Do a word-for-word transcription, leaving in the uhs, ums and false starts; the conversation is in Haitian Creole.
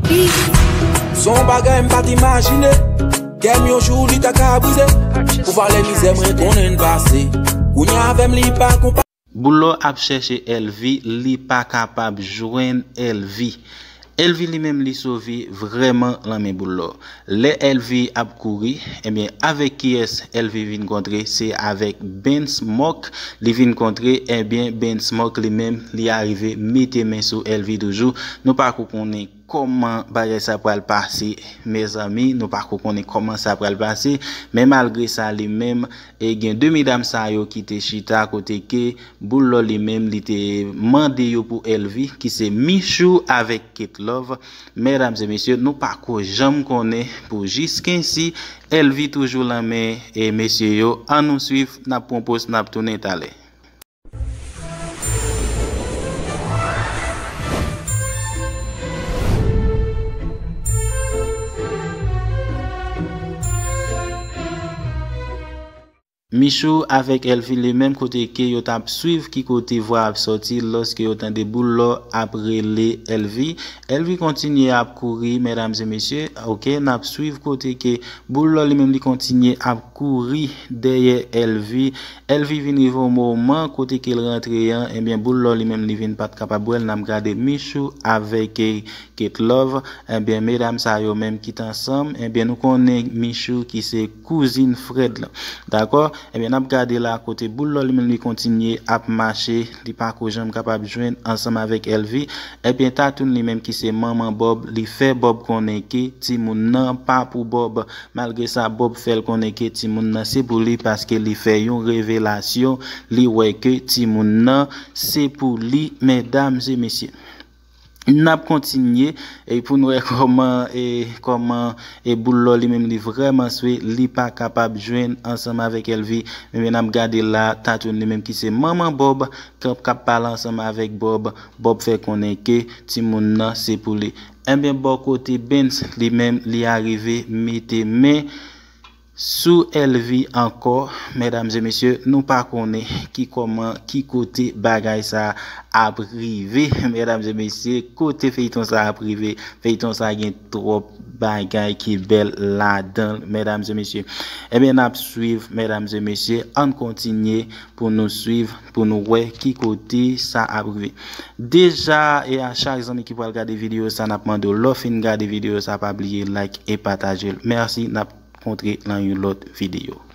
Se yon bagay m pa t imajine. Kè m yon jou li ta ka brize. Pou valè mizè mwen konnen n pase. Kounye a avè m li pa konpa. Boulò ap chèche Elvi, li pa kapab jwenn Elvi. Elvi li menm li sove vrèman nan men Boulò. Lè Elvi ap kouri, ebyen avèk kiyès Elvi vin kontre? Se avèk Ben Smoke li vin kontre. Ebyen Ben Smoke li menm li arive mete men sou Elvi toujou. Nou pa ko konnen kòman bagay sa pral pase, mezanmi, nou pa ko konnen kòman sa pral pase, men malgre sa li menm, e gen de medam sa yo ki te chita kote ke Boulò li menm li te mande yo pou Elvi, ki se Michou avèk Kate Love. Medam e mesye, nou pa ko janm konnen pou jiskensi Elvi toujou nan men e mesye yo. Ann nou swiv, n ap pran poz, n ap tounen talè. Michou avèk Elvi li menm kote ke yo t ap swiv ki kote vwa ap sòti lòske yo tande Boulò ap rele Elvi. Elvi kontinye ap kouri, medam e mesye. Oke, n ap swiv kote ke Boulò li menm li kontinye ap kouri dèyè Elvi. Elvi vin rive yon moman kote ke l rantre an, ebyen Boulò li menm li vin pa t kapab wè l. N ap gade Michou avèk, e, Kate Love, ebyen medam sa yo menm ki t ansanm, ebyen nou konnen Michou ki se kouzin Fred lan. Dakò? Ebyen n ap gade la kote Boulò li menm li kontinye ap mache, li pa ko janm kapab jwenn ansanm avèk Elvi. Ebyen Tatoun li menm ki se manman Bob, li fè Bob konnen ke timoun nan pa pou Bob. Malgre sa, Bob fè l konnen ke timoun nan se pou li paske li fè yon revelasyon, li wè ke timoun nan se pou li, medam e mesye. N ap kontinye, e pou n wè kòman, e, kòman, e, Boulò li menm li vrèman swe, li pa kapab jwenn ansanm avèk Elvi. Men, men n ap gade la, Tatoun li menm ki se manman Bob, k ap, k ap pale ansanm avèk Bob. Bob fè konnen ke timoun nan se pou li. Ebyen, bò kote Benz, li menm, li arive mete men sou Elvi ankò. Medam e mesye, nou pa konnen ki kòman, ki kote bagay sa ap rive. Medam e mesye, kote feyton sa ap rive? Feyton sa gen twòp bagay ki bèl ladan l, medam e mesye. Ebyen, n ap swiv, medam e mesye. Ann kontinye pou nou swiv, pou nou wè ki kote sa ap rive. Deja, e a chak zanmi ki pral gade videyo sa, n ap mande w, lè w fin gade videyo sa, pa bliye like e pataje l. Mèsi, n ap kontre nan yon lòt videyo.